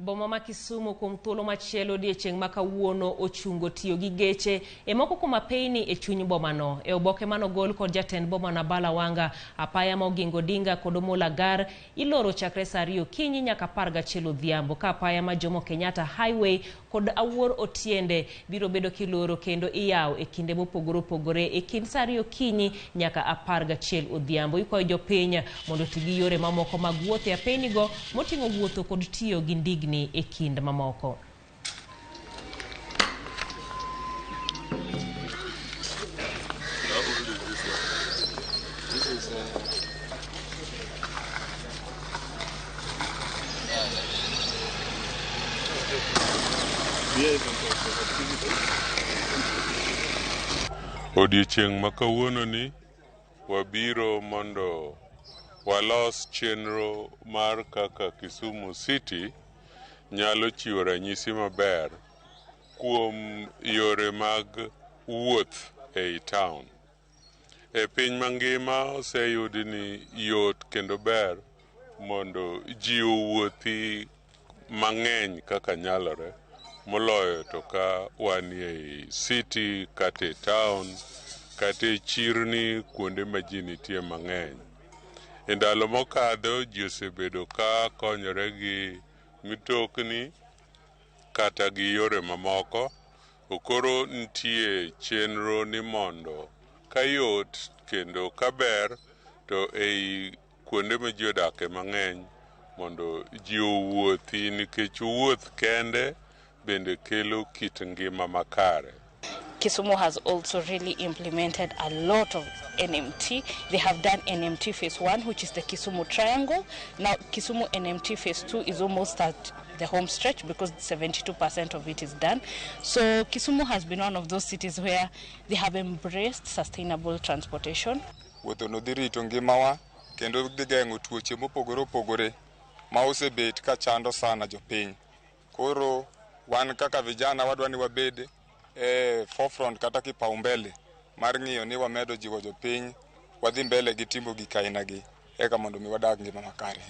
Boma ma Kisumu kuom thuolo machielo odiechieng' ma kawuono ochungo tiyo gi geche e moko kuom apeyni e chuny bomano. E oboke manogol kod jatend bomano Abala Wanga, apaya ma Oginga Odinga kod Omolo Agar iloro chakre saa 2 okinyi nyaka 11 odhiambo, ka apaya ma Jomo Kenyatta Highway kod Awuor Otiende biro bedo kiloro kendo iyawo e kinde mopogore opogore e kind saa 2 okinyi nyaka 11 odhiambo. Ikwayo jopiny mondo oti gi yore mamoko mag wuoth e apeynigo moting'o wuotho kod tiyo gi ndigni e kind mamoko. Odiechieng' ma kawuononi wabiro mondo walos chenro mar kaka Kisumu City nyalo chiwo ranyisi maber kuom yore mag wuoth ei town. E piny mangima oseyudi ni yot kendo ber mondo ji owuothi mang'eny kaka nyalore moloyo to ka wan ei city kata e town kata e chirni kuonde ma ji nitie mang'eny. E ndalo mokadho ji osebedo ka konyore gi mitokni kata gi yore mamoko, to koro nitie chenro ni mondo ka yot kendo ka ber to ei kuonde ma ji odake mang'eny mondo ji owuothi nikech wuoth kende bende kelo kit ngima makare. Kisumu has also really implemented a lot of NMT. They have done NMT Phase 1, which is the Kisumu Triangle. Now, Kisumu NMT Phase 2 is almost at the home stretch because 72% of it is done. So Kisumu has been one of those cities where they have embraced sustainable transportation. Wuothono dhi rito ngimawa kendo dhi geng'o tuoche mopogore opogore ma osebet ka chando sana jopiny. Koro wan kaka vijana wadwa ni wabed e forefront kata kipaumbele mar ng'iyo ni wamedo jiwo jopiny wadhi mbele gi timo gik aina gi eka mondo mi wadag ngima makare.